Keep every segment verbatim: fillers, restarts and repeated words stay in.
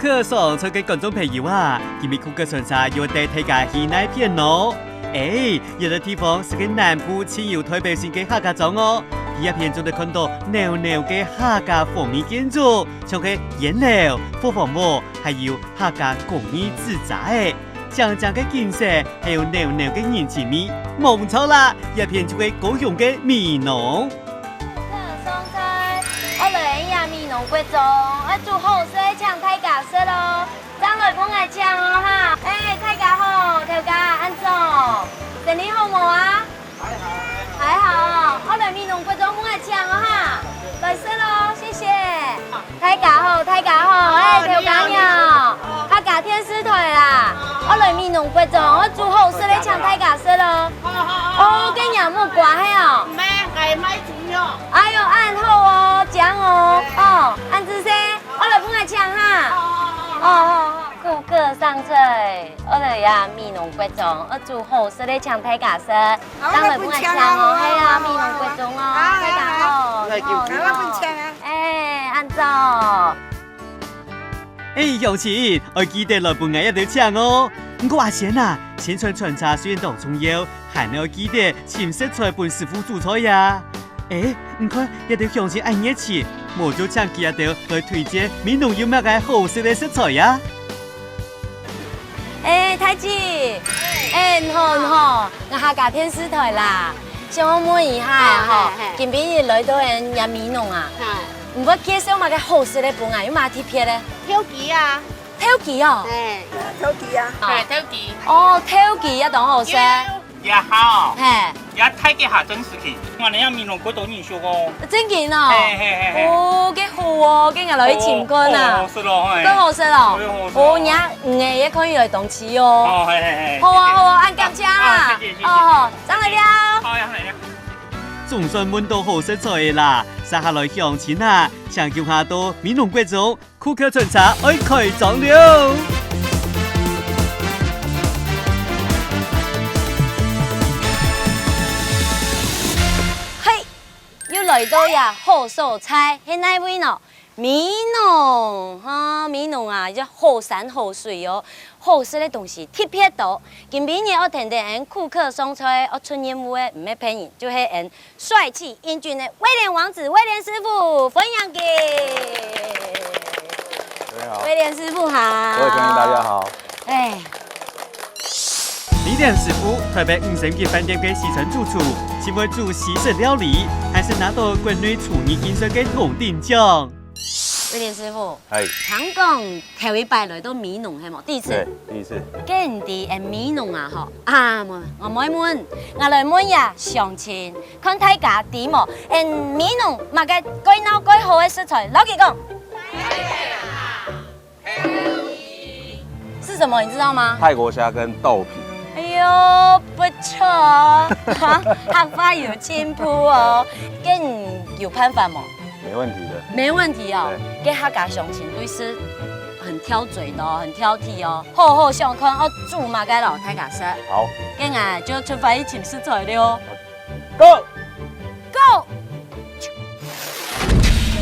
客上菜个觀眾朋友啊，今晡日顧客上茶又帶大家去哪片呢？欸，這个地方係个南部盡有代表性个客家庄哦。這片做得看到裊裊个客家風味建築，像係菸樓、伙房屋，還有客家工藝紙遮仔。靚靚个景色，還有裊裊个人情味，無毋著啦，這片就係高雄个美濃。 客上菜，𠊎來這美濃國中，愛煮好食請大家食哦。正來分𠊎請哦哈！欸，大家好，頭家恁早，生理好無啊？還好，𠊎來美濃國中分𠊎請哦哈！來食哦，謝謝。大家好，大家好，欸，頭家娘，客家電視台啦，𠊎來美濃國中，愛煮好食請大家食哦。 哦，該若木瓜係哦。毋係，𠊎賣豬肉。哎喲，恁好哦，靚哦，哦，恁仔細，𠊎來分𠊎請哈。哦，哦，哦。顧客上菜，𠊎來呀，美濃國中，愛煮好食个請大家食。好，正來分𠊎請哦，係啊，美濃國中哦，大家好，你好，你好。欸，恁早。 欸，鄉親，愛記得來分𠊎這兜請哦。毋過阿仙啊，新春餐茶雖然當重要，還愛記得尋食材分師傅煮菜呀。欸，你看這兜鄉親恁熱情，無就請佢兜來推薦美濃有麼个好食个食材呀？欸，大姊，欸，你好，你好，𠊎客家電視台啦，想問一下吼，今晡日來到𠊎這美濃啊， 毋會介紹麼个好食个分𠊎，有麼特別个？豆雞啊。豆雞哦。係。豆雞啊。係，豆雞。哦，豆雞也當好食。也好。係。也大家下真時期，𠊎等也美濃國中人熟哦。正經哦。係，係，係，係。哦，該好哦，該𠊎來去尋看啊。好食咯，係。當好食咯。當好食。哦，你也，你也可以來東西哦。哦，係，係，係。好啊，好啊，恁感謝啊。啊，謝謝，謝謝。哦，正來尞。好，正來尞。 總算問到好食材啦，接下來鄉親啊，請共下到美濃國中，顧客餐茶愛開張了。嘿，又來到呀，好所在，係哪位呢？ 美濃，吼，美濃啊，有好山好水哦，好食个東西特別多。今晡日𠊎等等𠊎顧客上菜，𠊎出任務个毋係別人，就係𠊎帥氣英俊个威廉王子，威廉師傅，歡迎佢。大家好。威廉師傅好。各位鄉親大家好。哎， 威廉師傅，臺北五星級飯店个西餐主廚，盡會煮西式料理，還識拿到國內廚藝競賽个銅鼎獎。威廉師傅，係。聽講頭一擺來到美濃係無？第一次？對，第一次。該你知𠊎美濃啊吼，啊，無，𠊎毋會問，𠊎來問一下鄉親，看大家知無？𠊎美濃麼个蓋鬧蓋好个食材，摎佢講。 是什麼，你知道嗎？泰國蝦跟豆皮。哎喲，不錯哦，哈，客話有進步哦。該你有辦法無？沒問題的。沒問題哦。對。該客家鄉親對食很挑嘴的哦，很挑剔哦。好好想看，愛煮麼个摎大家食。好。該𠊎就出發去尋食材料。 Go！Go！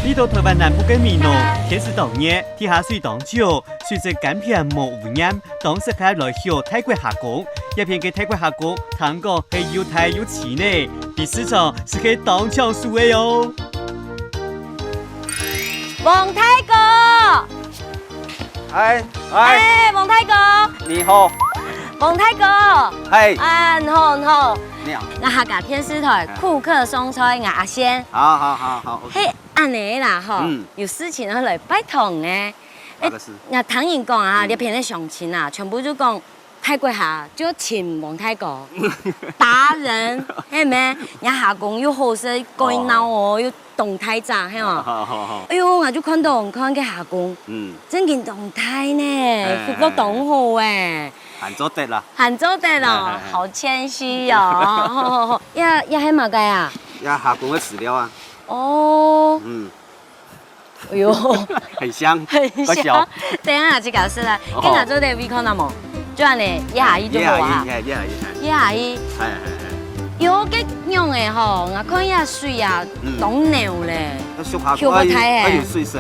來到臺灣南部个美濃，天時當熱，地下水當少，水質乾淨無污染，當適合來畜泰國蝦公。這片个泰國蝦公，聽講係又大又鮮呢，比市場實在當搶手个哦。王大哥！ 哎，哎，哎，王大哥。你好。王大哥。嗨。啊，你好，你好。你好。𠊎客家電視台，哎。顧客上菜，𠊎阿仙。好，好，好，好，OK。嘿，恁仔啦，吼，嗯。有事情愛來拜託呢。哎，哪個事？𠊎聽人講啊，嗯。這片个鄉親啊，全部就講 泰國蝦就尋王大哥，達人，係無？人家蝦公又好食，蓋鬧哦，又當大隻，係無？好，好，好。哎喲，𠊎就看到，你看該蝦公，嗯。正經當大呢，哎，哎，哎。腹肚當好哎。還做得啦。還做得咯，哎，哎，哎。好謙虛哦。好，好，好。這，這係麼个啊？這蝦公个飼料啊。哦。嗯。 哎喲，很香，很香。快笑。等一下，自家試來，哦。跟𠊎做點胃口那麼，就恁仔，一下一就好啊。一下一，一下一，一下一。哎，哎，哎。喲，該樣仔吼，𠊎看一下水啊，嗯。當濃咧。那水下，還有，還有水色。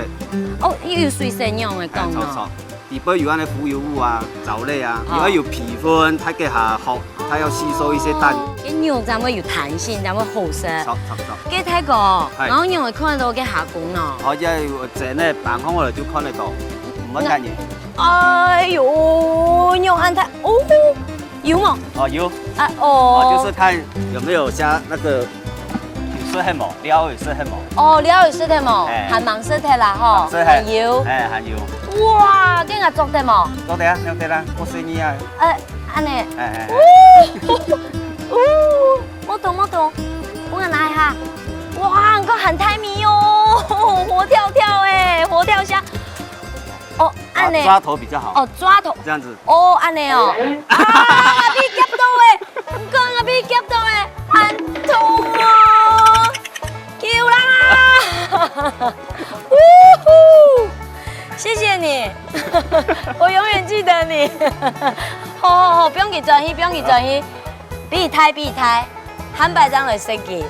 哦，又有水色樣仔講哦。哎，臭，臭。底背有恁呢浮油物啊、藻類啊，哦。又愛有皮粉，它給它好，它要吸收一些蛋。哦，該肉正會有彈性，正會好食。著，著，著。該大哥，嗨。然後你會看得到該蝦公哦？哦，這有整个板紅了就看得到，毋會看見。哎喲，肉恁大，哦，有無？哦，有。啊，哦。哦，就是看有沒有像那個有色黑毛，料有色黑毛。哦，料有色黑毛，哎。還蠻色黑啦吼，蠻色黑。還有。哎，還有。哇，這個做得無？做得啊，做得啦，我隨你啊。呃，恁呢。哎，哎，哎。哦，哦，無懂，無懂，我拿一下。哇，你看很大尾哦，活跳跳哎，活跳蝦。哦，恁呢。抓，抓頭比較好。哦，抓頭。這樣子。 哦，恁呢哦。啊，被夾到欸，毋過啊，被夾到欸，很痛哦！救人啊！嗚呼！謝謝你，我永遠記得你。好好好，毋使轉去，毋使轉去，比賽，比賽，下擺正來設計。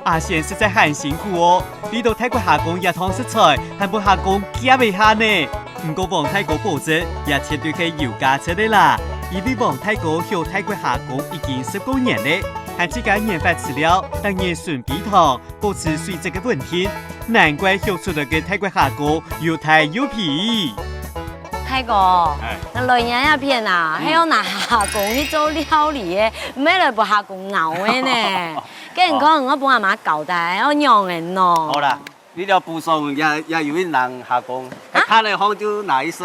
阿賢實在還辛苦哦，為著大骨蝦公這趟食材，還分蝦公夾一下呢。毋過王大哥保證，這絕對係有價值个啦，因為王大哥畜大骨蝦公已經十過年了，還自家研發飼料，逐日巡陂塘，保持水質个穩定。難怪畜出來个大骨蝦公又大又肥。大哥，哎。𠊎來你這片啊，嗯。係愛拿蝦公去做料理个，毋係來分蝦公咬个呢。 該你看，哦。𠊎分阿媽交代，愛仰仔弄。好啦，你了補充也，也有一人下工，啊？看了好就拿去食。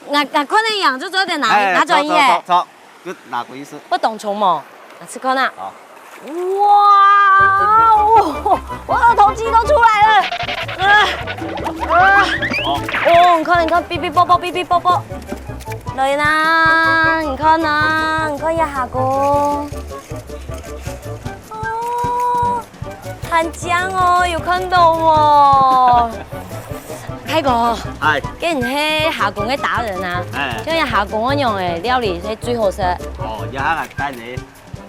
𠊎，𠊎看了樣就做得拿，哎，拿轉去欸。著，著，著，就拿回去食。會當重無？來試看啊。好。哇，哦，我二頭肌都出來了。啊，啊。好。哦，你看，你看，嗶嗶啵啵，嗶嗶啵啵。來啦，你看啊，你看這下工。 哦，還靚哦，有看到無？大哥，嗨。該你係蝦公个達人啊，哎。像這蝦公恁樣个料理係最好食。哦，這下來帶你，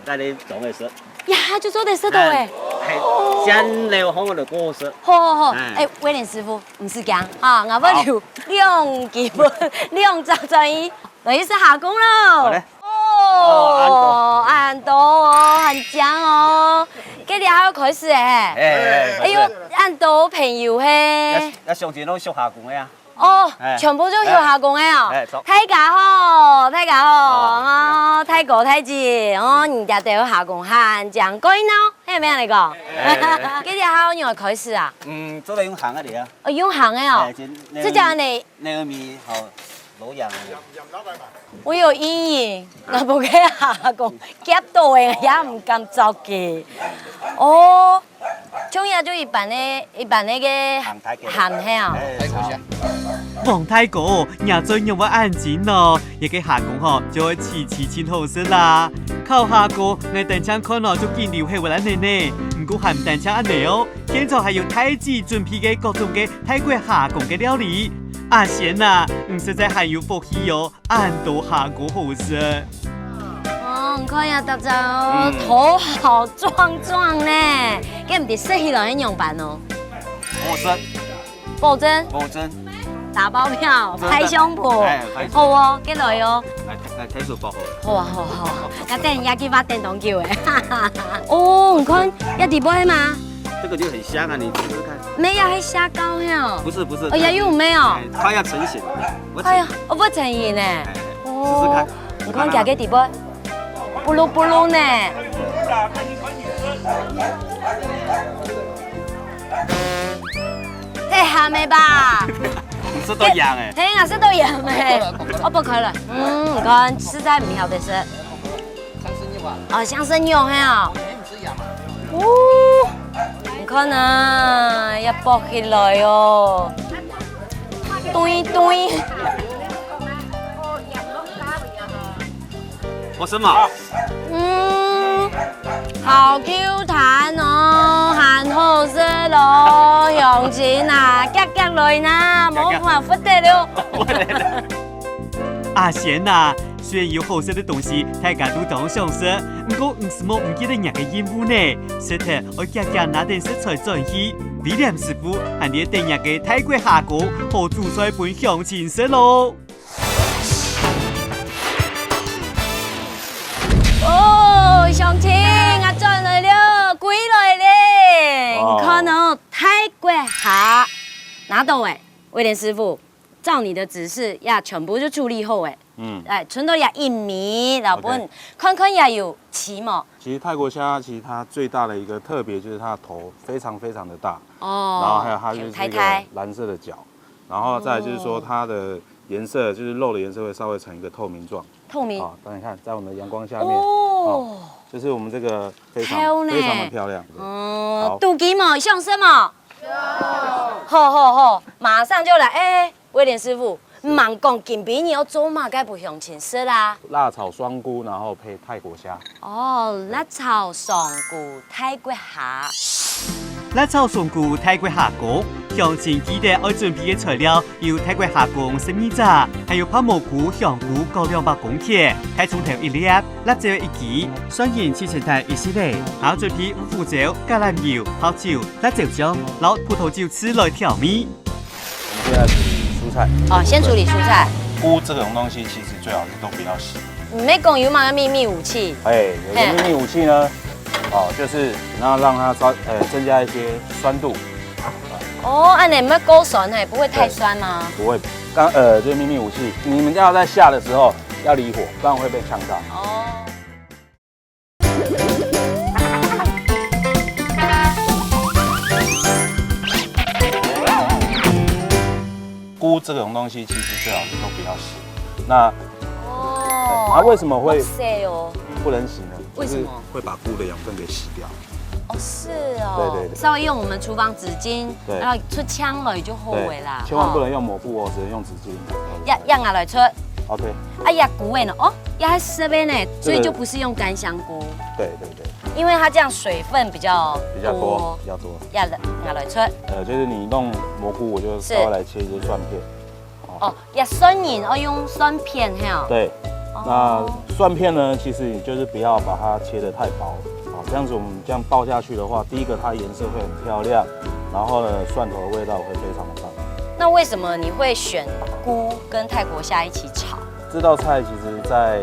帶你總會食。呀，就做得食到欸。哎，嘿，先來好好个過食。好好好，哎。哎，威廉師傅，毋使驚啊，𠊎會留兩支分，兩隻轉去。 來，又係蝦公囉。好嘞。哦，哦，恁多。恁多哦，還靚哦。該這下愛開始欸。哎，哎，哎喲，恁多朋友嘿。這，這上前攏畜蝦公个啊。哦，哎。全部都畜蝦公个哦。哎，哎，著。大家好，大家好，哦。哦，大哥大姊，哦，你家都有蝦公，還靚，過癮哦，係毋係恁樣講？哎，哎，哎。該這下愛仰開始啊？嗯，做得用行个咧啊。哦，用行个哦。哎，這，這隻呢？ 那個米好，老樣了。我有陰影，𠊎毋敢下講，夾到欸，也毋敢著佢。哦，像這就一般个，一般个鹹个。鹹係啊。哎，好。王大哥，若嘴仰會恁精哦，這个蝦公吼，就會試試盡好食啦。烤蝦公，𠊎單淨看哦，就緊流口水來呢呢。毋過還毋單淨恁呢哦，現場還有大姊準備个各種个 大骨蝦公个料理。阿賢啊，你實在還有福氣哦，恁多蝦公好食。哦，你看呀，大家哦，嗯。頭好壯壯呢，該毋知食起來係仰般哦？好食。保證？保證。打包票，真的。拍胸脯。哎，拍胸脯。好哦，該來哦。來，來，開始包好了。好啊，好啊，好啊。該等一下去，𠊎等當久欸。哦，你看，這底背嘛。 這個就很香啊，你吃吃看。沒有，還蝦膏係哦。不是，不是，哦，也有沒有？哎，它要成型，不成。哎呀，哦，不成型呢。哎，哦，試試看。你看這個底背，布嚕布嚕呢。太鹹了吧？你食到癢欸。嘿，𠊎食到癢欸。哦，不可以了。嗯，你看，實在毋曉得食。哦，像生肉係哦。 哦，你看啊，也剝起來哦，對對。好食無？嗯，好Q彈哦，還好食咯，鄉親啊，遽遽來啦，無法不得了。阿賢啊，雖然有好食个東西，大家都當想食，毋過你係無毋記得若个任務呢，食忒愛遽遽拿等食材轉去。威廉師傅還在等若个泰國蝦公，好煮出來分鄉親食咯。哦，鄉親，𠊎轉來了，歸來咧！哇哦。你看哦，泰國蝦，拿到欸，威廉師傅，照你的指示，呀，全部就處理好欸。嗯。哎，存到也一米，然後分，OK。看看也有齊無？其實泰國蝦其實它最大的一個特別就是它的頭非常非常的大，哦，然後還有它就是一個藍色的腳，然後再來就是說它的顏色，就是肉的顏色會稍微呈一個透明狀。透明。啊，大家看，在我們的陽光下面，哦。哦，就是我們這個非常，透呢。非常的漂亮。對。哦，好。肚飢無？想食無？好好好，馬上就來。哎，威廉師傅，你吂講今晡日愛做麼个分鄉親食啊？辣炒香菇，然後配泰國蝦。哦，辣炒香菇，泰國蝦。辣炒香菇，泰國蝦公，鄉親記得愛準備个材料有泰國蝦公十二隻，還有白蘑菇、香菇各兩百公克，大蔥頭一粒， 辣椒一支，蒜仁切成條一息仔，還愛準備烏胡椒、橄欖油、白酒、辣椒醬，摎葡萄酒豉來調味。我們現在處理蔬菜。哦，先處理蔬菜。菇這種東西其實最好是都不要洗。毋係講有麼个祕密武器？哎，有個祕密武器呢，哦，就是你要讓它稍，呃，增加一些酸度。哦，恁樣毋會過酸嘿，不會太酸嗎？不會，剛，呃，這個祕密武器，你們要在下的時候要離火，不然會被嗆到。哦。 菇這種東西其實最好是都不要洗。那，哦，啊，為什麼會好洗哦。不能洗呢？為什麼？就是會把菇的養分給洗掉。哦，是哦。對對對。稍微用我們廚房紙巾，對。然後出嗆落就好了啦。對，千萬不能用抹布哦，吼。只能用紙巾。呀，呀，拿來出。OK。哎呀，菇欸呢？哦，呀，還濕欸呢，所以就不是用乾香菇。這個，對對對。因為它這樣水分比較比較多，多。比較多。呀，拿來出。呃，就是你弄蘑菇，我就稍微來切一些蒜片。是。哦，呀，蒜仁哦，用蒜片嘿哦。對，哦。那蒜片呢，其實你就是不要把它切得太薄，啊，這樣子我們這樣爆下去的話，第一個它顏色會很漂亮，然後呢，蒜頭的味道會非常的棒。那為什麼你會選菇跟泰國蝦一起炒？這道菜其實在，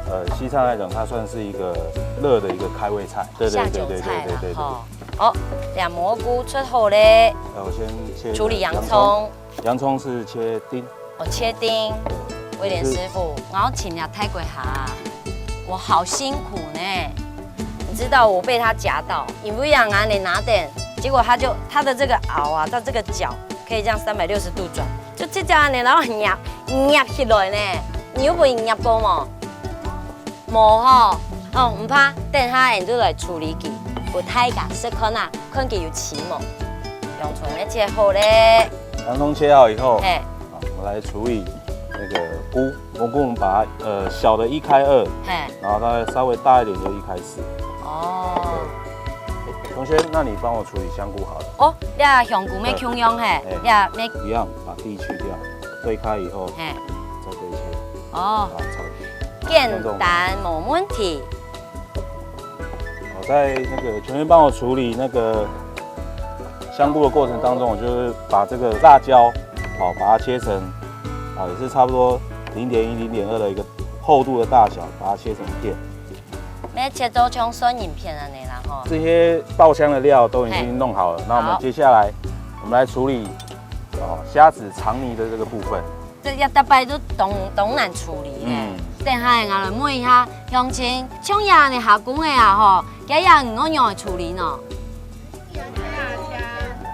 呃，西餐來講，它算是一個熱的一個開胃菜。對對對對對對對對。下酒菜啦，吼。好，這蘑菇出好咧。呃，我先切一個處理洋蔥。洋蔥。 洋蔥是切丁。哦，切丁。對。威廉師傅，我要請你來泰國蝦，我好辛苦呢。你知道我被他夾到，因為啊，恁樣拿等，結果他就，他的這個螯啊，到這個腳可以這樣三百六十度轉，就直接恁樣，然後夾，夾起來呢。你有分夾過無？ 無吼，哦，毋怕，等下𠊎就來處理佢，分大家試看啊，看佢有齊無。洋蔥也切好咧。洋蔥切好以後，嘿。啊，我們來處理那個菇。蘑菇我們把它，呃，小的一開二，嘿。然後它稍微大一點就一開四。哦。對。同學，那你幫我處理香菇好了。哦，這香菇乜共樣嘿，對。這乜一樣，把蒂去掉，推開以後，嘿。再對切。哦。啊，炒。 簡單，無問題。好，在那個全員幫我處理那個香菇的過程當中，我就是把這個辣椒，好，把它切成，啊，也是差不多零點一、零點二的一個厚度的大小，把它切成片。乜切做像蒜仁片恁樣啦，吼。這些爆香的料都已經弄好了，嘿。那我們接下來，好。我們來處理，哦，蝦子腸泥的這個部分。 這也逐擺都當，當難處理呢。嗯。等下𠊎來問一下鄉親，像這樣个蝦公仔啊吼，這樣你愛仰般處理呢？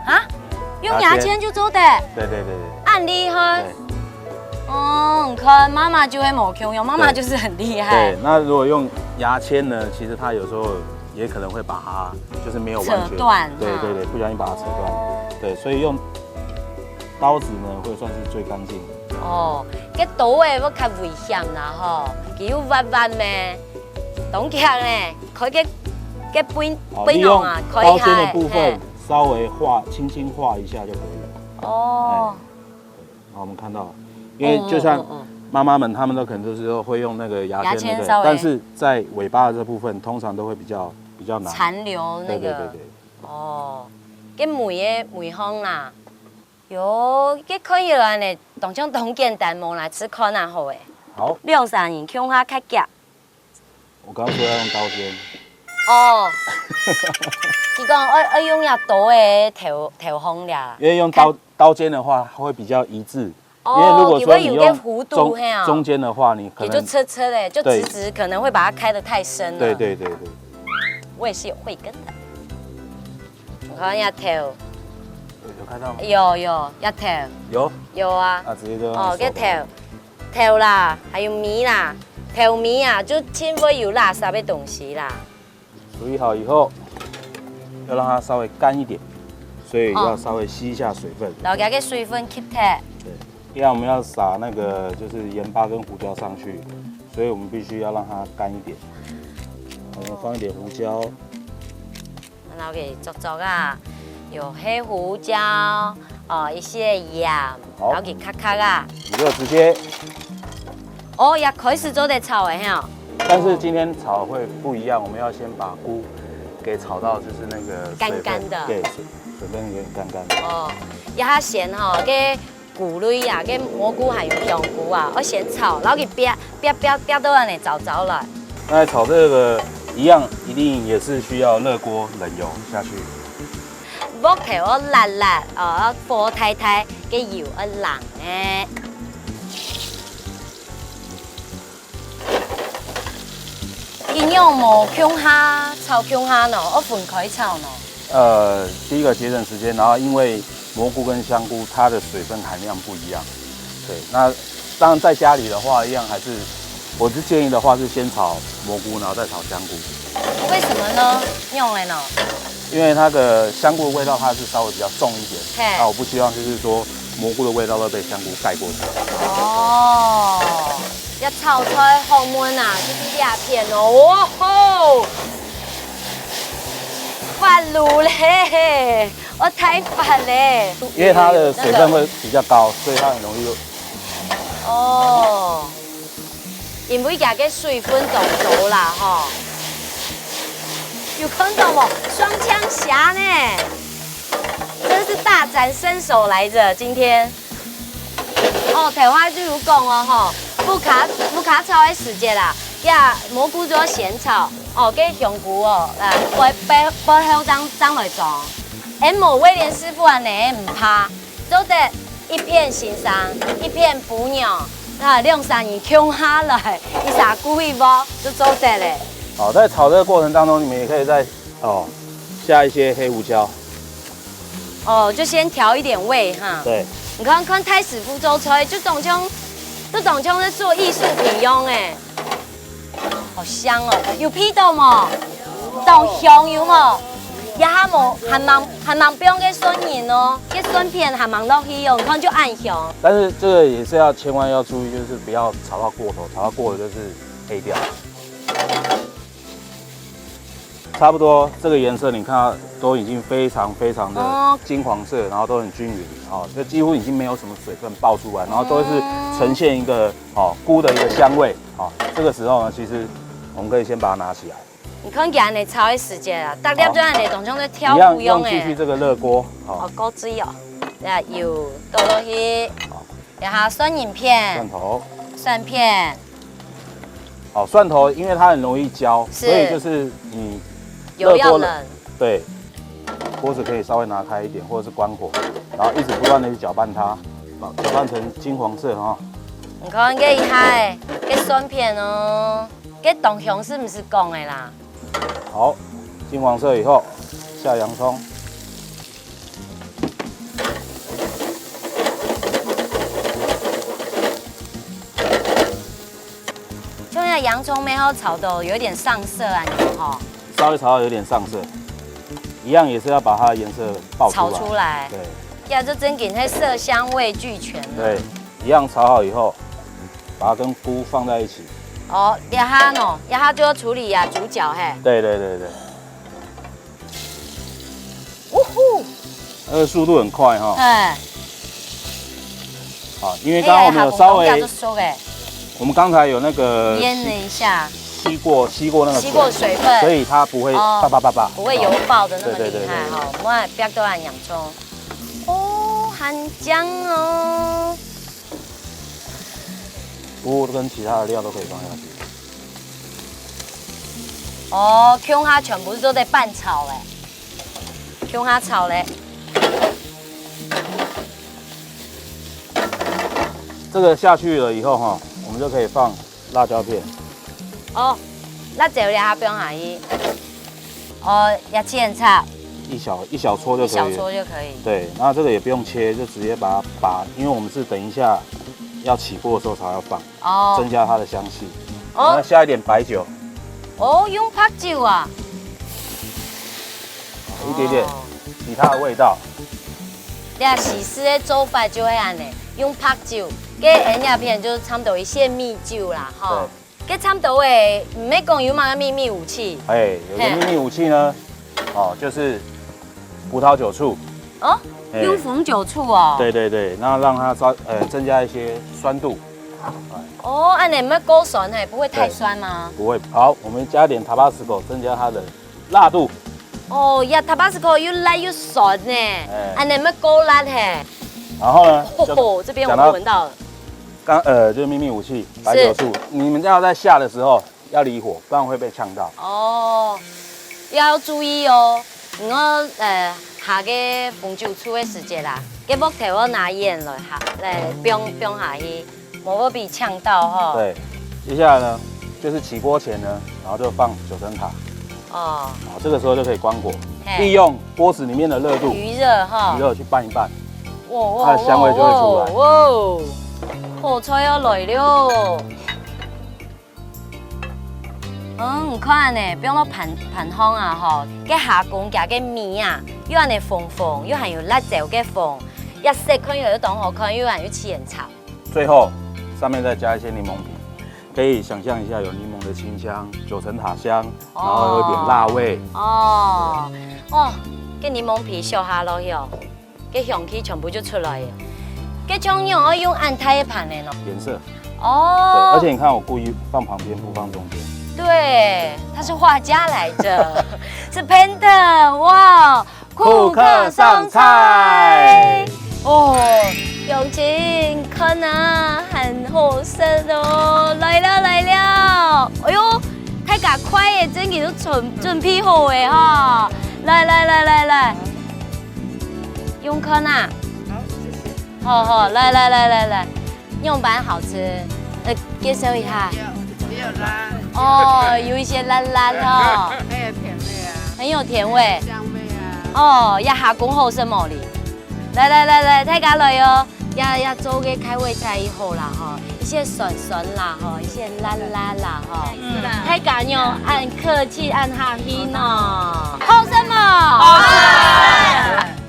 啊？用牙籤就做得？對對對對。恁厲害。對。哦，你看媽媽就會無共樣，媽媽就是很厲害。對，那如果用牙籤呢，其實它有時候也可能會把它就是沒有完全，扯斷哈。對對對，不小心把它扯斷。哦。對，所以用刀子呢，會算是最乾淨。哦，該刀仔會較危險啦吼，佢又彎彎咩，當強呢，開該，該背，好，背囊啊，利用刀尖的部分，開開，嘿。稍微劃，輕輕劃一下就可以了。哦。哎，對，好，我們看到了，因為就像，嗯，嗯，嗯，嗯。妈妈们她们都可能就是说会用那个牙签，牙签稍微，对不对？但是在尾巴的这部分，通常都会比较比较难。残留那个。对对对对。哦，跟梅的梅香啦，有，这看起来呢，当像当简单，无啦，试看啊好诶。好。两三人共下切夹。我刚刚说要用刀尖。哦，佢讲爱爱用一刀诶，头头红了。因为用刀刀尖的话，它会比较一致。因为如果说你用中，哦，佢会有个弧度，嘿啊。中间的话，你可能，也就车车嘞，就直直，对，可能会把它开得太深了。对对对对。我也是有慧根的。你看一下头。有，有看到吗？有有，一头。有。有啊。啊，直接就用手头。哦，个头，头啦，还有尾啦，头尾啊，就尽会有垃圾的东西啦。 处理好以后，要让它稍微干一点，所以要稍微吸一下水分。哦。然后给它个水分吸脱。对，一样我们要撒那个就是盐巴跟胡椒上去，所以我们必须要让它干一点。我们放一点胡椒。然后给做做啊，有黑胡椒，哦，一些盐，好。然后给卡卡啊。你就直接哦，也开始做得炒了哈。但是今天炒会不一样，我们要先把菇给炒到就是那个水分，干干的。对，水水分有点干干的。哦，一下先哈，给菇类啊，给蘑菇还有香菇啊，要先炒，然后给煸煸煸煸到恁呢燥燥了。那炒这个一样，一定也是需要热锅冷油下去。鑊头要辣辣哦，火大大，给油要冷诶。 佢仰無共下炒共下呢？愛分開炒呢？呃，第一个节省时间，然后因为蘑菇跟香菇它的水分含量不一样，对，那当然在家里的话，一样还是，我是建议的话是先炒蘑菇，然后再炒香菇。为什么呢？仰仔呢？因为它的香菇的味道它是稍微比较重一点，嘿。那我不希望就是说蘑菇的味道都被香菇盖过去。哦，要炒出來好味啊，就是這片哦，哇吼，發爐咧，我太發咧。因为它的水分会比较高，所以它很容易就哦。 因為佢个水分當多啦吼。有看到無？雙槍俠呢，真是大展身手來著今天。哦，頭下就有講哦吼，毋卡毋卡炒个時節啦，這蘑菇就愛先炒，哦，該香菇哦，啊，背背背後正正來裝。𠊎無威廉師傅恁呢毋怕。 做得一片先生，一片餔娘，啊，兩三人共下來，一儕顧一鑊就做得咧。好，在炒這個過程當中，你們也可以再，哦，下一些黑胡椒。哦，就先調一點味哈。對。你看看太師傅做菜，就當像，就當像在做藝術品樣欸。 好香哦，有鼻到無？當香有無？這下無，還吂還吂放該蒜仁哦，該蒜片還吂落去哦，你看就恁香。但是這個也是要千萬要注意，就是不要炒到過頭，炒到過頭就是黑掉。差不多這個顏色，你看它都已經非常非常的哦。金黃色，然後都很均勻，哦，就幾乎已經沒有什麼水分爆出來，然後都是呈現一個 哦，菇的一個香味。哦，這個時候呢，其實我們可以先把它拿起來。你看佢恁呢炒个時節啊，逐粒就恁呢，當像在跳舞樣欸。一樣用繼續這個熱鍋，哦。哦，高水哦，這油倒落去，好。然後蒜仁片，蒜頭，蒜片，好，蒜頭因為它很容易焦，是。所以就是你熱鍋了，油要冷。對，锅子可以稍微拿開一點，或者是關火，然後一直不斷的去攪拌它，哦，攪拌成金黃色哈。 你看這一下，這蒜片哦，這當香係毋係講个啦？好，金黃色以後，下洋蔥。像那洋蔥沒有炒到有點上色啊，你看吼。稍微炒到有點上色，一樣也是要把它的顏色爆出來。炒出來。對。呀，這正經係色香味俱全呢。對。 一樣炒好以後，把它跟菇放在一起。哦，這下喏，這下就要處理啊，主角嘿。對對對對。嗚呼！那個速度很快哈。哎。好，因為剛剛我們有稍微，哎呀，下火光下就熟哎。我们刚才有那个腌了一下，吸过吸过那个水，吸过水分，所以它不会哦叭叭叭叭，不会油爆的那么对对对对厉害哈。我们来不要多按洋葱。哦，很香哦。菇跟其他的料都可以放下去。哦，共下全部都在拌炒嘞，共下炒嘞。这个下去了以后哈，我们就可以放辣椒片，哦，辣椒也下放下去。哦，也切很炒，一小一小撮就可以了。一小撮就可以。对，那这个也不用切，就直接把它把，因为我们是等一下要起锅的时候才要放，哦增加它的香气。哦那下一点白酒，哦，用白酒啊，一点点哦其他的味道。你看西式的做法就会按呢，用白酒，给人家片就是差不多一些米酒啦哈。这差不多诶，没讲有嘛个秘密武器哎，有个秘密武器呢，哦，就是葡萄酒醋。哦，哎用红酒醋哦。对对对，那让它稍呃增加一些酸度，哦，按呢没够酸嘿，不会太酸吗？不会。好，我们加点 Tabasco，增加它的辣度。哦呀，Tabasco 又辣又酸呢，哎按呢没够辣嘿。然后呢，就哦，这边我讲到都闻到了。刚呃就是秘密武器白酒醋，你们要在下的时候要离火，不然会被呛到。哦，要注意哦。你要呃下个红酒醋的时节啦，个木头要拿盐来下，来放放下去，莫被呛到哈。对，接下来呢，就是起锅前呢，然后就放九层塔，哦，啊，这个时候就可以关火，嘿利用锅子里面的热度，余热哈余。热去拌一拌。哇哇它的香味就会出来哇哇，好菜要来了。嗯，你看呢，放到盘盘上啊吼，个蝦公加个米啊，又按呢紅紅，又還有辣椒个紅，一色看起來又當好看，又還有起煙炒。最后上面再加一些檸檬皮，可以想象一下有檸檬的清香、九层塔香，然后有一点辣味。哦哦，个檸檬皮削下落去哦，个香氣全部就出來了。个醬油愛用恁大个盤个喏。颜色，对，哦，而且你看我故意放旁边不放中间。对，他是画家来着，是 painter 哇。顾客上菜哦，永清，看啊，很好食哦！來了來了！哎喲，大家快耶，正經都準準備好耶哈！來來來來來，永康啊！好，謝謝。好好，來來來來來，仰般好食？呃，介紹一下。沒有啦，哦，有一些辣辣哦，很有甜味啊，很有甜味。香味啊。哦，也下工好食無哩？來來來來，大家來哦！也也做个開胃菜以後啦吼，一些酸酸啦吼，一些辣辣啦吼，大家喲，恁客氣恁客氣喏，好食無？好食。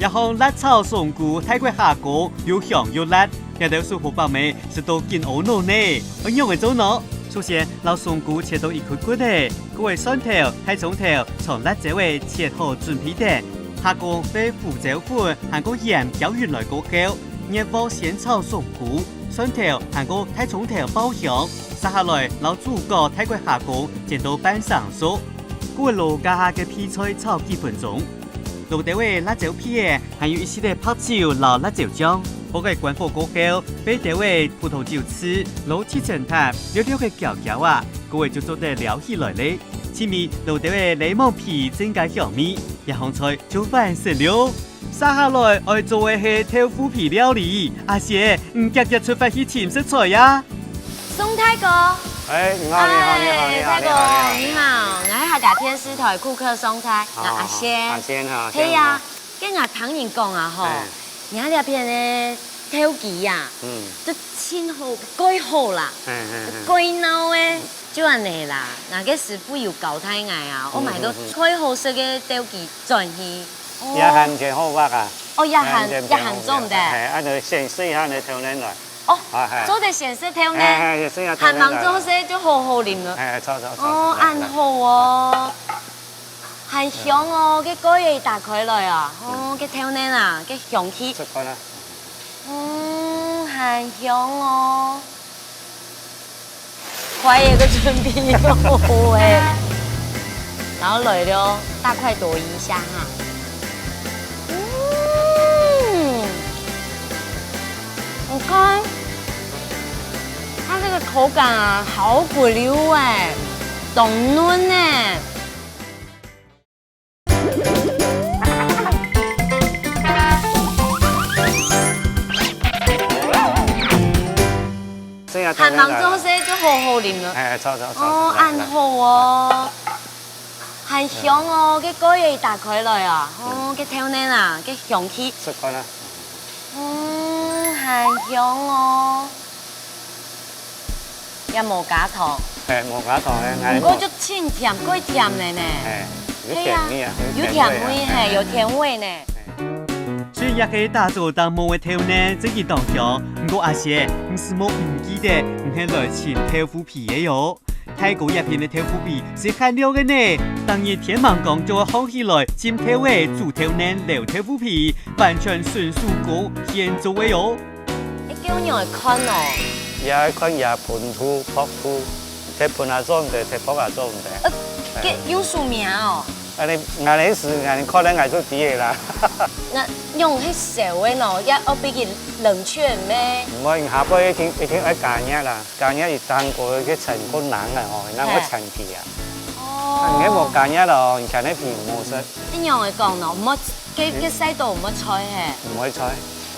這項辣炒松菇大過蝦公，又香又辣，這兜手好把妹食到緊屙腦呢！愛仰仔做呢？首先，摎松菇切到一塊塊仔，過仔蒜頭、大蔥頭、長辣椒仔切好準備等。蝦公會胡椒粉還過鹽攪勻來過後， 熱鑊先炒松菇，蒜頭還過大蔥頭爆香，續下來摎主角大過蝦公煎到半生熟。過摎加下个配菜炒幾分鐘。摎兜仔辣椒片仔，還有一息仔白酒摎辣椒醬，放个關火過後，放兜仔葡萄酒醋摎七層塔略略个攪攪啊，過仔就做得撈起來咧。盡尾摎兜仔檸檬皮增加香味，這項菜就完成了。 續下來愛做个係豆腐皮料理。阿賢，你遽遽出發去尋食材啊！宋大哥，哎，你好，你好，你好，你好，哎，大哥你好，你好，𠊎係客家電視台顧客上菜，𠊎阿阿仙。仙哈，係呀仙，跟𠊎聽人講啊吼哎，你這片个豆腐啊，嗯，都盡好，蓋好啦，哎哎哎，蓋鬧个，就恁仔啦。𠊎个師傅有交代𠊎啊，𠊎買到最好食个豆腐轉去。哦也還真好挖啊，哦，也還也也還做毋得。哎，按照先水下个豆奶來，哦哎哎，做得先食豆奶，哎哎，先水下豆奶來還吂做好食就好好啉了。哎，炒炒炒，哦，恁好哦。還香哦，个蓋仔打開來啊，哦，个豆奶啊，个香氣，食看啦，嗯，還香哦。壞个準備好欸。然後來了，大快朵頤一下哈。嗯，你看，它這個口感啊，好滑溜欸，當嫩欸。 還吂做事就好好啉了。哎，坐，坐，坐，哦，恁好哦。還香哦，該蓋仔打開來啊，哦，該豆奶啊，該香氣。食看啊。嗯，還香哦。 也無加糖。嘿，無加糖个，毋過就盡甜，蓋甜个呢。嘿，有甜味啊，係啊，有甜味，有甜味，嘿，嘿。有甜味呢。雖然也係打早當無个豆奶，真經當香，毋過阿雪，你係無毋記得，你係來尋豆腐皮个喲？大哥這片个豆腐皮係限量个呢，當日天吂光就會䟘起來，浸豆仔、煮豆奶、撈豆腐皮，完全純手工現做个喲。 該仰仔看哦？也愛看也盆肚、博肚，忒盆也做毋得，忒博也做毋得。呃，該用手摸哦？恁呢，恁呢係，恁呢看了𠊎就知个啦。該仰係燒个喏，也愛分佢冷卻咩？毋會，下背一定，一定愛加熱啦，加熱佢當過个層較硬个吼，然後會陳皮啊。哦。啊，你無加熱咯，你看該皮無食。該仰仔講喏，毋好，該，該曬到毋好脆嘿。毋會脆。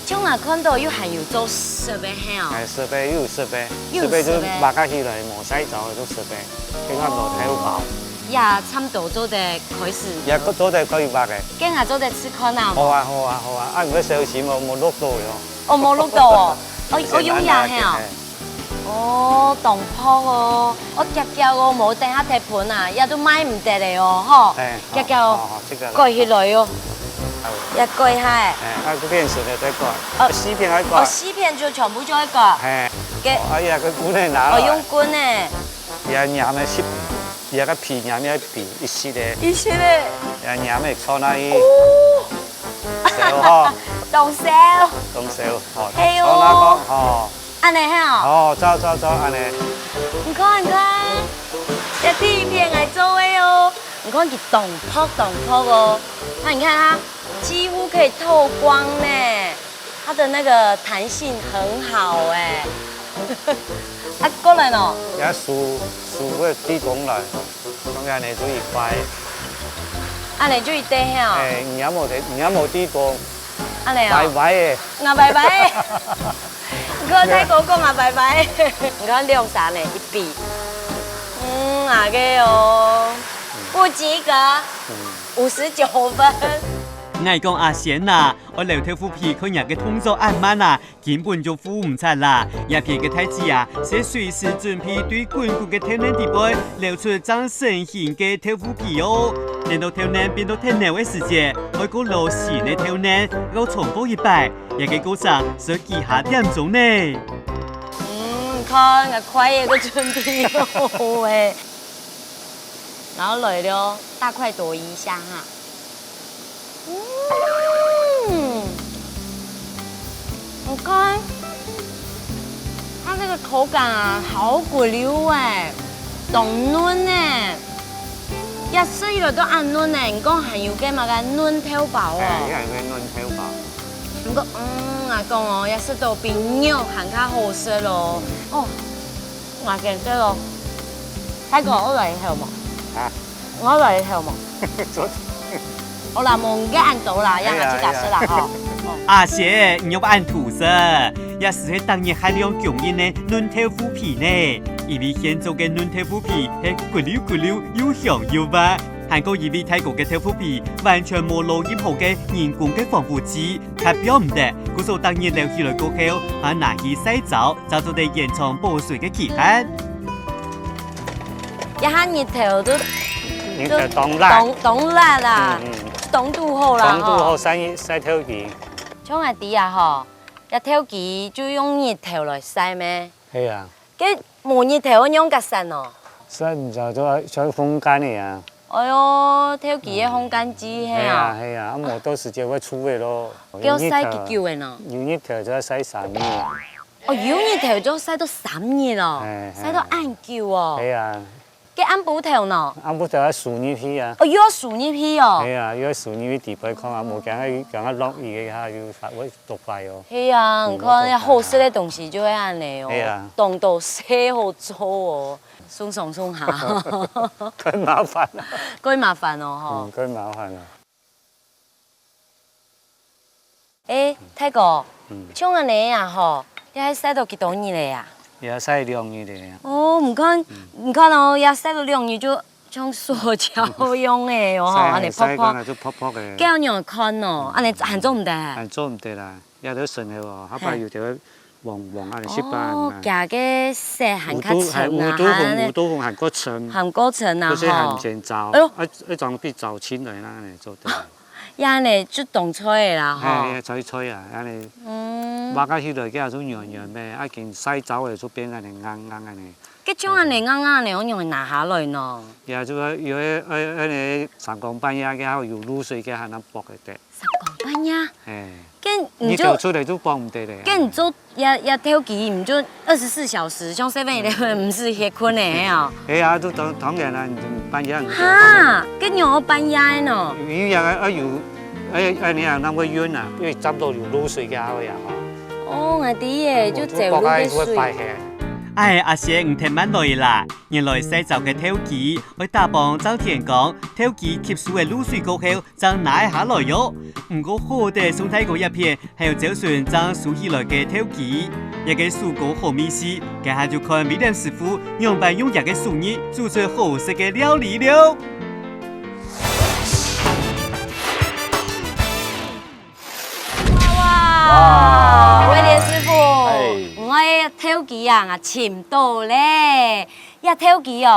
像𠊎看到又還有做食个係哦。哎，食个又有食个，又有食个。食个就擘開起來，無曬著就食个，平常無太好搞。也差毋多做得開始。也做得可以擘个。該𠊎做得試看啊。好啊，好啊，好啊，啊，你愛小心哦，莫熝到喲。哦，莫熝到哦。哦，哦，用這係哦。哦，當薄哦。 哦，遽遽哦，無等下忒盆啊，也都賣毋得了哦，吼。哎，遽遽哦，好，好，這個了。蓋起來哦，好。也蓋下哎。哎，啊，這片是的，再蓋。哦，啊，四片還蓋。哦，四片就全部就愛蓋。哎，該哦，哎呀，這滾仔拿落來。哦，用滾仔。也黏个濕，也个皮黏个皮，一息个。一息个。也黏个，坐那一。哦。燒吼。當燒。當燒，吼，係哦。坐那個，吼。 恁呢係哦？哦，走走走，恁呢。你看，你看，這第一片來做个哦。你看佢當薄當薄哦，那你看它幾乎可以透光呢，它的那個彈性很好哎。啊，過來喏。也手，手會滴光來，當然你注意快。恁呢就一定係哦。哎，你也無得，你也無滴光。 恁呢哦？歪歪个。𠊎歪歪个。你看大哥講𠊎歪歪个。你看兩儕呢，一比。嗯，恁个哦，不及格，嗯。五十九分。𠊎講阿仙啊，愛撈豆腐皮，看若个動作恁慢啊， 根本就赴毋掣啦！這片个大姊啊，係隨時準備對滾滾个豆奶底背撈出正成型个豆腐皮哦。等到豆奶變到忒軟个時節，愛過撈新个豆奶，又重複一擺，這个過程需幾下點鐘呢。嗯，你看，𠊎筷仔都準備好欸。然後來了，大快朵頤一下哈。 嗯，你看，它這個口感啊，好滑溜欸，當嫩欸。這食起來都恁嫩欸，你講還有个麼个嫩豆包哦？哎，這還有个嫩豆包。毋過，嗯，𠊎講哦，這食到比肉還較好食咯。哦，𠊎感覺咯，大哥，𠊎來一口無？啊？ 𠊎來一口無？做。好啦，無你个恁多啦，讓佢自家食啦吼。哦。阿雪，你又恁土色，這就係逐日限量供應个嫩豆腐皮呢。因為現做个嫩豆腐皮係滑溜滑溜，又香又滑。還過因為大哥个豆腐皮完全無落任何个人工个防腐劑，較放毋得，故所逐日撈起來過後，還拿去曬燥， 正做得延長保水个期限。這下日頭都，日頭當辣。當，當辣啦，嗯，嗯。當堵好啦，當堵好吼。曬，曬豆皮。像𠊎知啊吼，這豆皮就用日頭來曬咩？係啊。該無日頭仰結煞哦？曬毋著，就愛，就愛烘乾个啊。哎喲，豆皮个烘乾機係啊。係啊，係啊，啊無到時節會臭个咯。該愛曬幾久个呢？有日頭，有日頭就愛曬三日。哦，有日頭就曬到三日哦，哎，哎。曬到恁久哦。係啊。該暗晡頭呢？暗晡頭愛收入去啊。哦，又愛收入去哦。係啊，又愛收入去底背看啊，無驚啊，驚啊落雨个下又會落壞哦。係啊，你看，嗯，好食个東西就會恁呢哦，係啊。當多事好做哦，送上送下。更麻煩啊。更麻煩哦，吼。嗯，更麻煩啊。 欸，大哥，嗯。像恁呢啊吼，這係曬到幾多日了啊？這曬兩日了啊。哦，你看，嗯。你看哦，這曬到兩日就像塑膠樣个哦，吼，曬，恁呢泡泡。曬乾了就泡泡个。該愛仰般看哦，嗯。恁呢還做毋得？還做毋得啦，這都生个哦，下擺有條黃黃恁呢，哦，濕斑啊。佢个色還較深啊，有都，還有都紅，還呢，有都紅還較深。還較深啊，就是還毋曾燥，吼。哎喲。啊，一種比燥青的那樣做得。 這呢就當脆个啦，吼。哎，脆脆啊，恁呢。嗯。擘開起來，佢也係軟軟个，啊，緊曬燥个就變恁呢硬硬恁呢。該種恁呢硬硬个，仰會拿下來呢？也就係有个，呃，恁呢三更半夜，佢還有露水，佢還能剝个得。三更半夜？哎。該你就，日頭出來就剝毋得了。該你做 這，這豆雞毋就二十四小時，像seven eleven毋係歇睏个哦。係啊，就當，當然啦，你就半夜你就哈，該仰會半夜个呢？因為啊，啊有，哎，哎，你啊，那會暈啊，因為差不多有露水个會啊，吼。哦，𠊎知耶，就走路个水。哎，阿仙，你忒慢來啦！原來曬燥个豆雞，愛打幫照天光，豆雞吸收个露水過後， 正拿下來喲。毋過好得宋大哥這片還有朝晨正收起來个豆雞，這个手工好味緒，這下就看威廉師傅仰般用佢个手藝煮出好食个料理了。哇，哇！威廉師傅，哎。𠊎个豆雞啊，𠊎尋到咧。這豆雞哦，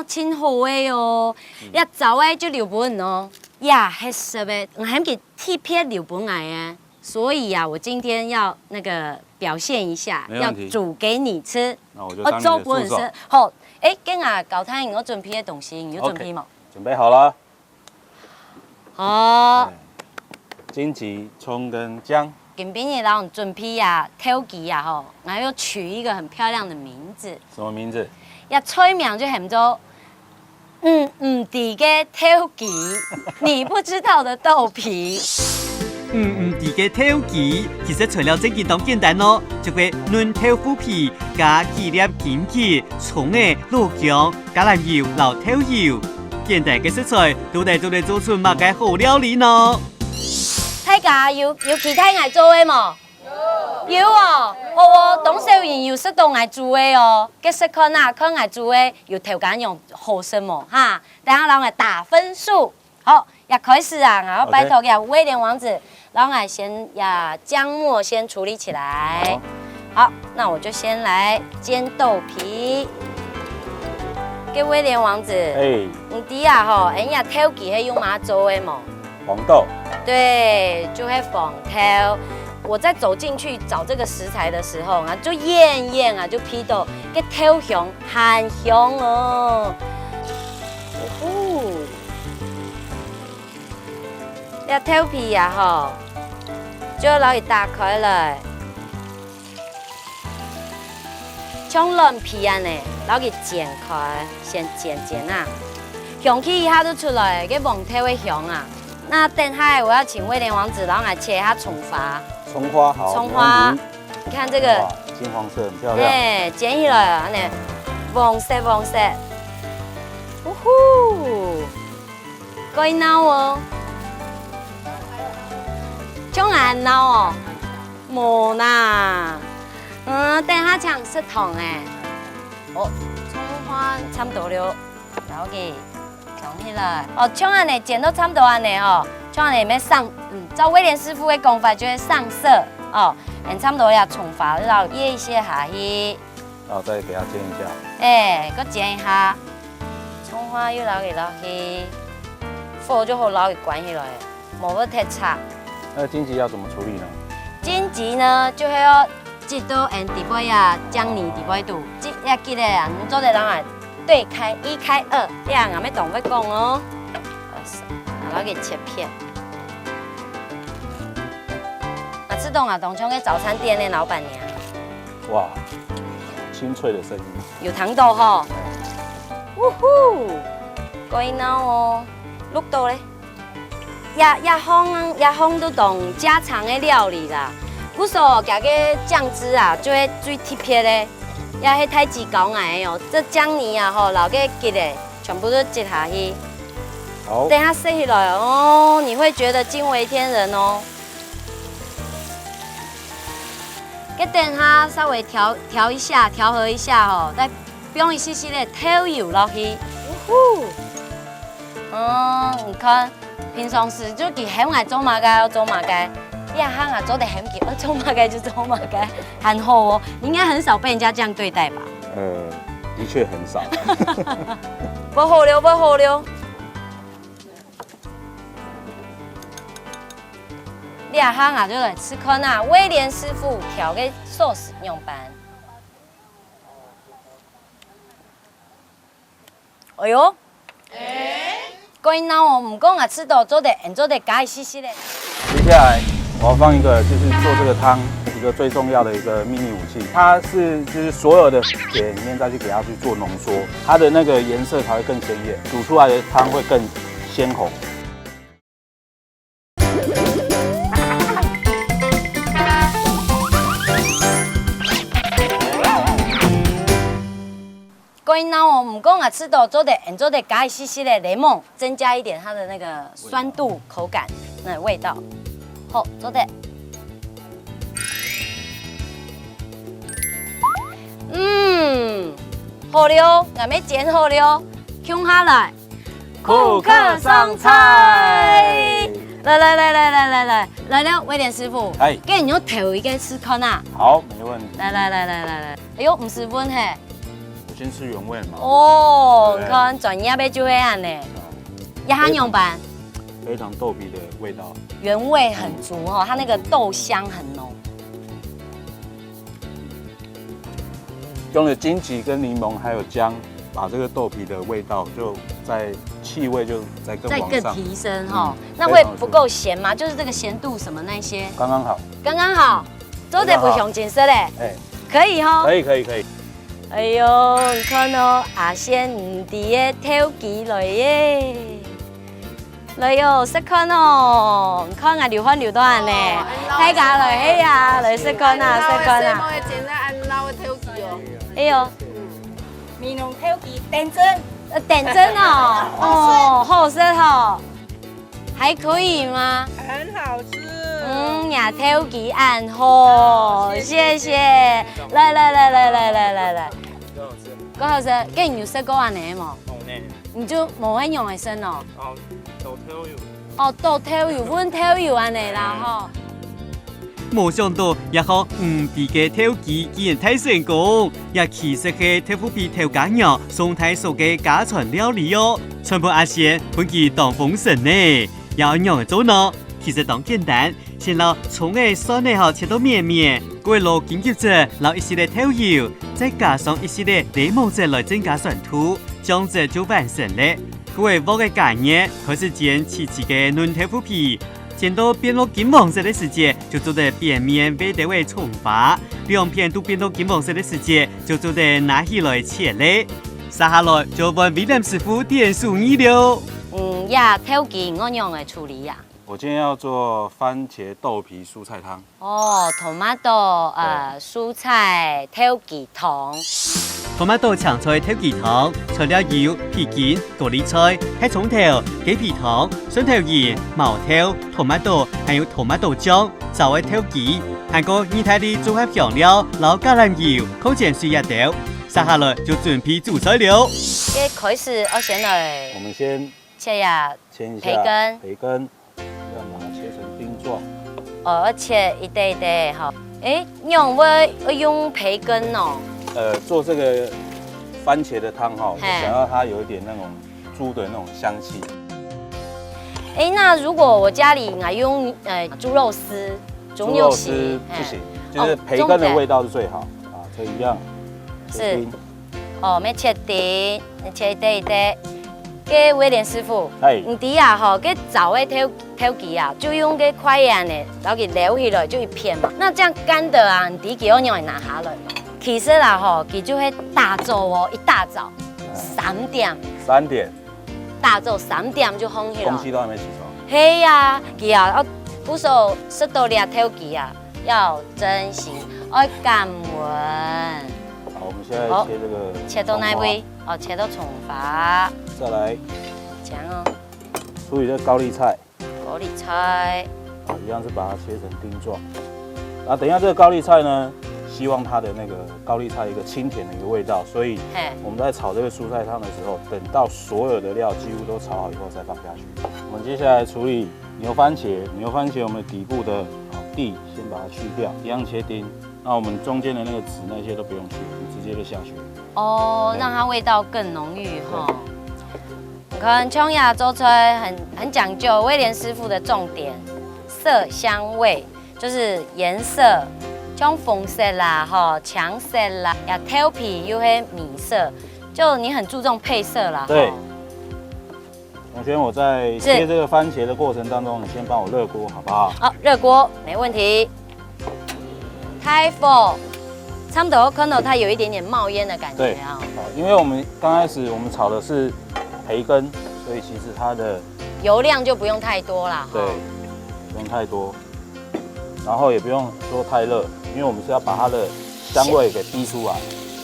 哦，盡好个哦。嗯。這燥个就留分你哦。 呀，係食个，𠊎喊佢特別留分𠊎个，所以啊，我今天要那個表現一下，沒問題。要煮給你吃。那我就當你的助手。我做分你食。好，欸，該𠊎交代你愛準備个東西，你有準備無？OK，準備好了。好。哎，金桔、蔥跟薑。今晡日摎你準備啊，豆雞啊吼，𠊎愛取一個很漂亮的名字。什麼名字？這菜名就喊做 你毋知个豆皮，你不知道的豆皮。你毋知个豆皮，其實材料真經當簡單哦，就係嫩豆腐皮，加幾粒金桔、蔥仔、老薑、橄欖油摎豆油。簡單个食材，到底做得做出麼个好料理呢？大家有，有期待𠊎做个無？ 有哦，好哦，當少人有食到𠊎煮个哦。該食看啊，看𠊎煮个有頭家樣好食無哈？等下摎𠊎打分數。好，這開始啊，𠊎愛拜託這威廉王子，摎𠊎先，這薑末先處理起來。好。好，那我就先來煎豆皮。該威廉王子，哎。你知啊吼，𠊎這豆皮係用麼个做个無？ 黃豆。對，就係黃豆。我在走進去找這個食材的時候啊，就遠遠啊就鼻到該豆香，還香哦。哦，這豆皮啊吼，就摎佢打開來。 像卵皮恁呢，摎佢剪開，先剪剪啊，香氣一下就出來，該黃豆个香啊。那等下我要請威廉王子摎𠊎切一下蔥花。蔥花，好，蔥花，沒問題。你看這個，哇，金黃色，很漂亮。哎，剪起來啊，恁呢，黃色黃色，嗚呼，蓋鬧哦，像恁鬧哦。 無啦，嗯，等下請食糖欸。哦，蔥花差不多了，摎佢裝起來。哦，像恁呢剪到差不多恁呢吼，像恁呢愛上，嗯，照威廉師傅个講法就係上色哦。嗯，差不多這蔥花摎佢揤一下去。然後再給它煎一下。哎，再煎一下，蔥花又摎佢落去，火就好摎佢關起來，莫會忒吵。那金桔要怎麼處理呢？金桔呢，就係愛擠到𠊎等底背啊，醬泥底背肚，擠，愛擠个啊，你做得摎𠊎對開，一開二，這樣啊，愛同佢講哦。好，摎佢切片。啊，這種啊，當像个早餐店个老闆娘。哇，清脆的声音。有聽到吼？嗚呼，過癮哦，錄到咧。這，這項，這項都當家常个料理啦。故所佢个醬汁啊，就係最特別个，也係大自家个哦。這醬泥啊吼，摎个桔仔，全部都擠下去。好。等下食起來哦，你會覺得驚為天人哦。 該等下稍微調，調一下，調和一下吼，再放一息息个豆油落去。嗚呼！哦，你看，平常時就佢喊𠊎做麼个就做麼个，這下啊做得喊佢愛做麼个就做麼个，很好哦。你應該很少被人家這樣對待吧？呃，的確很少。不好了，不好了。 這下啊，就來試看啊，威廉師傅調个sauce仰般。哎喲，過癮哦，毋過𠊎試著做得，還做得加一息息咧。接下來我要放一個，就是做這個湯一個最重要的一個秘密武器，它是就是所有的血裡面再去給它去做濃縮，它的那個顏色才會更鮮豔，煮出來的湯會更鮮紅。 過癮哦，毋過𠊎試著做得，還做得加一息息个檸檬，增加一點它的那個酸度、口感、那味道。好，做得。嗯，好了，𠊎乜煎好了，共下來。 顧客上菜。來來來來來來來，來了，威廉師傅，哎。該你用頭一個試看啊。好，沒問題。來來來來來來，哎喲，毋使問嘿。我先吃原味嘛。哦，對不對？你看專業个就係恁呢。這下仰般？非常豆皮的味道。原味很足哦，它那個豆香很濃。 用了金桔跟檸檬還有薑，把這個豆皮的味道就再，氣味就再更往上。再更提升哈。嗯，那會不夠鹹嗎？非常適合。就是這個鹹度什麼那些。剛剛好。剛剛好，做得分享顏色嘞。哎。可以哈。可以，可以，可以。哎喲，你看哦，阿仙毋知个豆皮來耶。 來喲，食看哦，你看啊，流汗流到恁呢。哦，恁老个，大家來，係啊，來食看啊，食看啊。老个細妹煎个恁老个豆皮哦。哎喲，美濃豆皮，頂真。呃，頂真哦，哦，好食吼。還可以嗎？很好吃。嗯，若豆皮恁好，哦，謝謝。謝謝。來來來來來來來來。 蓋好食。該你有食過恁呢無？有呢。你就無恁樣个食哦。哦，倒豆油。哦，倒豆油，搵豆油恁呢啦吼。無想到這項毋知个豆皮竟然大成功，這其實係豆腐皮豆家娘送大嫂个家傳料理哦，傳分阿仙分佢當封神呢。愛仰仔做呢？其實當簡單， 先摎蔥仔、蒜仔吼切到綿綿，過摎金桔仔摎一息仔豆油，再加上一息仔檸檬汁來增加酸度，醬汁就完成了。過鑊仔加熱，開始煎脆脆个嫩豆腐皮，煎到變到金黃色个時節，就做得表面畫兜仔蔥花，兩片都變到金黃色个時節，就做得拿起來切了。續下來就換威廉師傅點手藝了。嗯，這豆皮愛仰仔處理啊？ 我今天要做番茄豆皮蔬菜湯。哦，tomato，呃，對。蔬菜豆皮湯。Tomato青菜豆皮湯，材料有皮筋、高麗菜、黑蔥頭、雞皮湯、蒜頭仁、毛豆、tomato，還有tomato醬、燥个豆皮，還過義大利綜合香料摎橄欖油、礦泉水這兜。續下來就準備主菜了。該開始愛先來我們先切呀，切一下培根。培根，要把它切成丁狀。哦，要切一垤一垤吼。誒，仰會，會用培根哦？呃，做這個番茄的湯哈，我嘿。想要它有一點那種豬的那種香氣。誒，那如果我家裡愛用，呃，豬肉絲、豬肉絲，豬肉絲不行，嘿。就是培根的味道是最好。哦，啊，所以一樣，是。切丁。哦，愛切丁，切一垤一垤。該威廉師傅，嘿。你知啊吼，該燥个豆豆萁啊，就用該筷仔呢，然後給撈起來就一片嘛。那這樣乾的啊，你知佢愛仰般拿下來嗎？其實啦吼，佢就會打早哦，一大早，哎。三點。三點。打早三點就烘起來。公雞都還沒起床。嘿呀，佢啊，要不熟食到這豆萁啊， 要珍惜，愛感恩。好，我們現在切這個蔥花。切到哪位？哦，切到蔥花。再來。這樣哦。處理這高麗菜。高麗菜。好，一樣是把它切成丁狀。然後等一下這個高麗菜呢，希望它的那個高麗菜一個清甜的一個味道，所以嘿。我們在炒這個蔬菜湯的時候，等到所有的料幾乎都炒好以後再放下去。我們接下來處理牛番茄，牛番茄我們底部的，哦，蒂先把它去掉，一樣切丁。那我們中間的那個籽那些都不用去，我們直接就下去。哦，對。讓它味道更濃郁吼。對。你看，像這做出來很，很講究，威廉師傅的重點，色香味，就是顏色，像紅色啦，吼，青色啦，呀，豆皮又係米色，就你很注重配色啦，對。吼。 同學，我在切這個番茄的過程當中，你先幫我熱鍋好不好？好，熱鍋，沒問題。開火，差不多看到它有一點點冒煙的感覺啊。對，好，因為我們剛開始我們炒的是培根，所以其實它的油量就不用太多啦，哈。對，不用太多。 然後也不用說太熱，因為我們是要把它的香味給逼出來。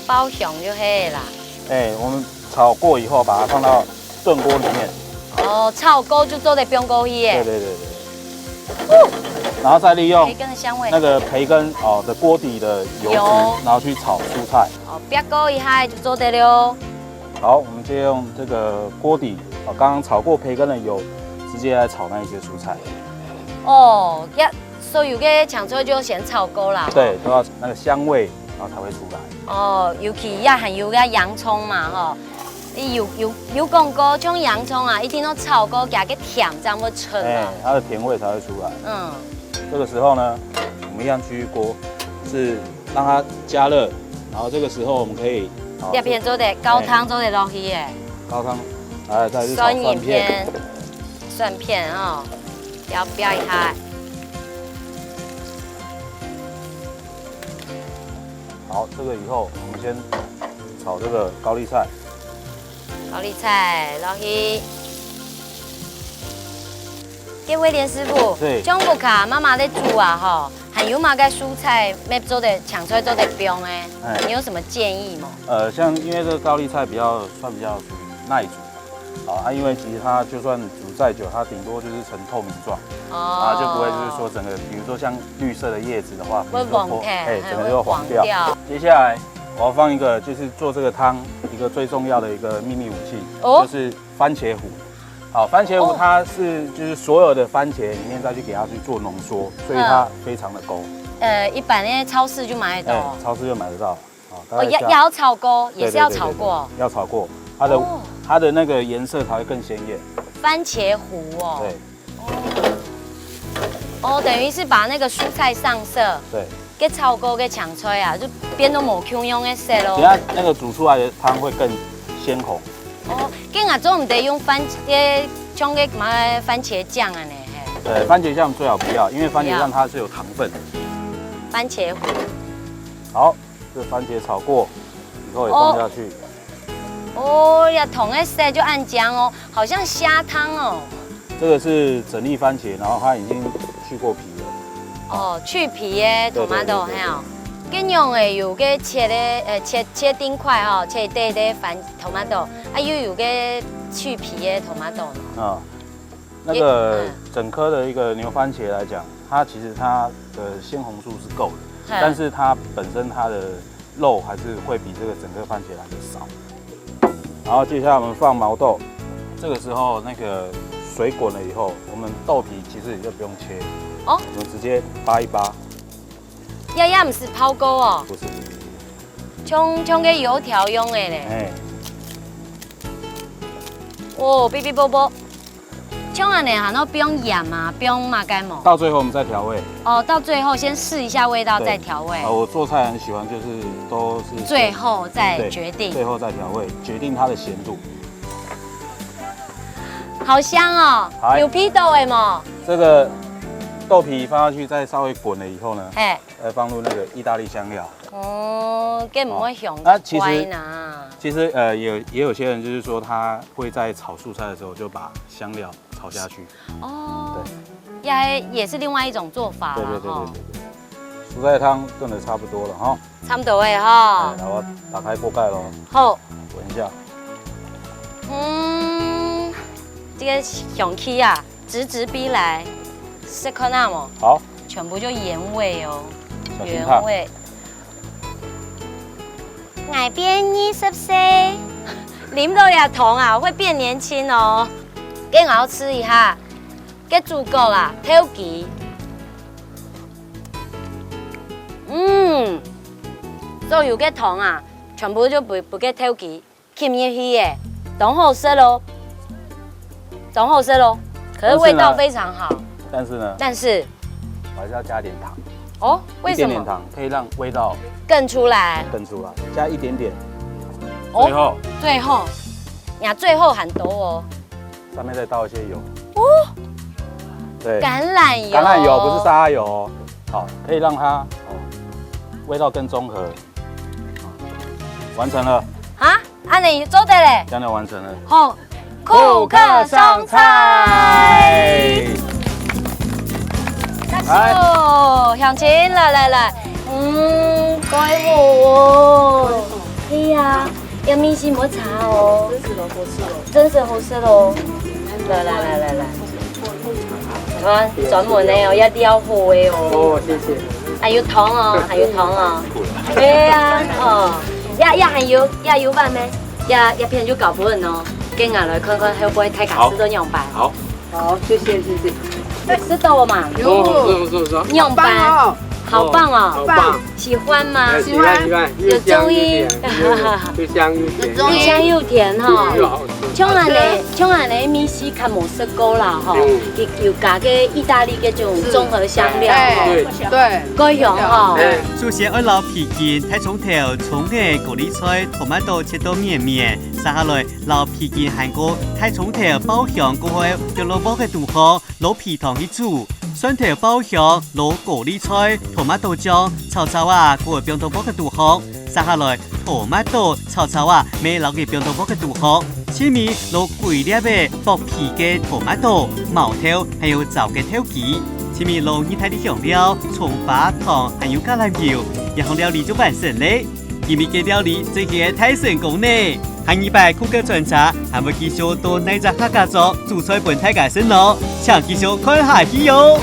爆香就係啦。哎，我們炒過以後，把它放到燉鍋裡面。哦，炒過就做得放過去耶。對，對，對，對。然後再利用培根的香味。那個培根，哦，的鍋底的油脂，油。然後去炒蔬菜。哦，煏過一下就做得了。好，我們就用這個鍋底，哦，剛剛炒過培根的油，直接來炒那一些蔬菜。哦，要 所有个青菜就先炒過啦，吼。對，都要那個香味，然後才會出來。哦，尤其也還有个洋蔥嘛，吼。你有，有，有講過，像洋蔥啊，一定要炒過，佢个甜正會出來。哎，它的甜味才會出來。嗯。這個時候呢，我們一樣繼續鍋，是讓它加熱，然後這個時候我們可以，好，這片做得，高湯做得落去耶。高湯，來，再去炒蒜片。蒜片。蒜片哦。 要煏一下。好，這個以後我們先炒這個高麗菜。高麗菜落去。各位連師傅，對。中國卡媽媽在煮啊，吼，還有麼个蔬菜，乜做得，青菜做得放呢？哎。你有什麼建議嗎？呃，像因為這個高麗菜比較，算比較屬於耐煮， 好，啊，因為其實它就算煮再久，它頂多就是呈透明狀，哦。啊，就不會就是說整個，比如說像綠色的葉子的話，會黃掉，比如說破，哎，整個就會黃掉。會黃掉。接下來我要放一個，就是做這個湯一個最重要的一個秘密武器，哦。就是番茄糊。好，番茄糊哦。它是就是所有的番茄裡面再去給它去做濃縮，所以它嗯。非常的勾。呃，一般的超市就買得到。哎，超市就買得到。 好，大哦，概這樣。也，也要炒過，也是要炒過。對，對，對，對，對，要炒過，它的，哦。它的那個顏色才會更鮮豔。番茄糊哦。對。哦。哦，等於是把那個蔬菜上色，對。給炒過，給搶出來啊，就變到無共樣的色咯。等下那個煮出來的湯會更鮮紅。哦，跟阿做毋得用番，呃，像个什麼番茄醬啊呢，嘿。對，番茄醬最好不要，因為番茄醬它是有糖分。不要。番茄糊。好， 這番茄炒過以後也放下去。哦，這湯个色就恁靚哦，好像蝦湯哦。這個是整粒番茄，然後它已經去過皮了。哦，去皮的tomato，對，對，對，對，對。嘿哦。恁樣个有个切个，呃，切，切丁塊哦，切一塊个番，tomato，啊，又有个去皮的tomato呢。啊，那個也，嗯。整顆的一個牛番茄來講，它其實它的鮮紅素是夠的，嘿。但是它本身它的肉還是會比這個整個番茄來的少。然後接下來我們放毛豆，這個時候那個水滾了以後，我們豆皮其實也就不用切，哦。我們直接扒一扒。呀呀，毋使泡過哦。不是，不是，不是。像，像个油條樣个咧。哎。哦，嗶嗶啵啵。 像恁呢，還愛放鹽啊，放麼个無？到最後我們再調味。哦，到最後先試一下味道，對。再調味。啊，我做菜很喜歡，就是都是最後再決定。對，最後再調味，決定它的鹹度。好香哦，嗨。有鼻到的無？這個豆皮放下去，再稍微滾了以後呢，嘿。再放入那個義大利香料。哦，該毋會香哦，那其實，怪呢。其實，呃，有，也有些人就是說，他會在炒素菜的時候就把香料炒下去。哦，對。也，也是另外一種做法啦，對，對，對，吼。對，對，對。蔬菜湯燉得差不多了哈。差不多了哈。哎，來，我打開鍋蓋咯。好。聞一下。嗯，這個香氣啊，直直逼來，食看啊無？好。全部就原味哦，小心燙。原味。𠊎變二十歲，啉到這湯啊，會變年輕哦。該𠊎試一下，該主角啊，豆豉。嗯，所有个湯啊，全部就分，分該豆豉吸入去耶，當好食咯，當好食咯。可是味道非常好。但是呢，但是我還是要加點糖。哦，為什麼？一點點糖可以讓味道更出來。更出來，加一點點。哦，最後，最後，呀，最後還多哦。上面再倒一些油。哦，對，橄欖油，橄欖油，不是沙拉油哦。好，可以讓它，哦，味道更中和。完成了。啊，恁樣做得咧。這樣就完成了。好，庫克上菜。來。哦，鄉親，來來來，嗯，蓋好哦。係啊，這味緒無差哦。真係好食哦。真係好食哦。來來來來來。 你看，專門个哦，一定要好个哦。哦，謝謝。還有糖哦，還有糖哦。對啊，哦，也，也還有，也有碗咩？也，也片就搞不穩哦。跟俺來看看，會不會太趕，好。食到仰般？好。好，謝謝，謝謝。食到了嘛？有。哦，是哦，是哦，是哦。仰般？好棒哦。好棒哦。哦，好棒。喜歡嗎？哎，喜歡，喜歡，有中意。越香越甜，越，越香越甜。越香又甜哈。越好吃。像恁呢，像恁呢，味緒較無食過啦吼。嗯。有，有加个義大利个這種綜合香料吼。對，對。蓋香吼。哎。首先愛摎皮筋、大蔥頭、蔥仔、高麗菜、tomato切到綿綿，續下來摎皮筋還過大蔥頭爆香過後，放落鑊个肚項， 摎皮湯去煮，蒜頭爆香，摎高麗菜、tomato醬炒炒啊，過放到鑊个肚項，續下來tomato炒炒啊，乜摎佢放到鑊个肚項，盡尾摎歸粒仔剝皮个tomato、毛豆，還有燥个豆豉，盡尾摎義大利香料、蔥花、糖，還有橄欖油，這項料理就完成咧。 今晡日个料理真係大成功呢！下二擺庫克餐車還會繼續到哪隻客家庄煮菜分大家食呢？請繼續看下去哦！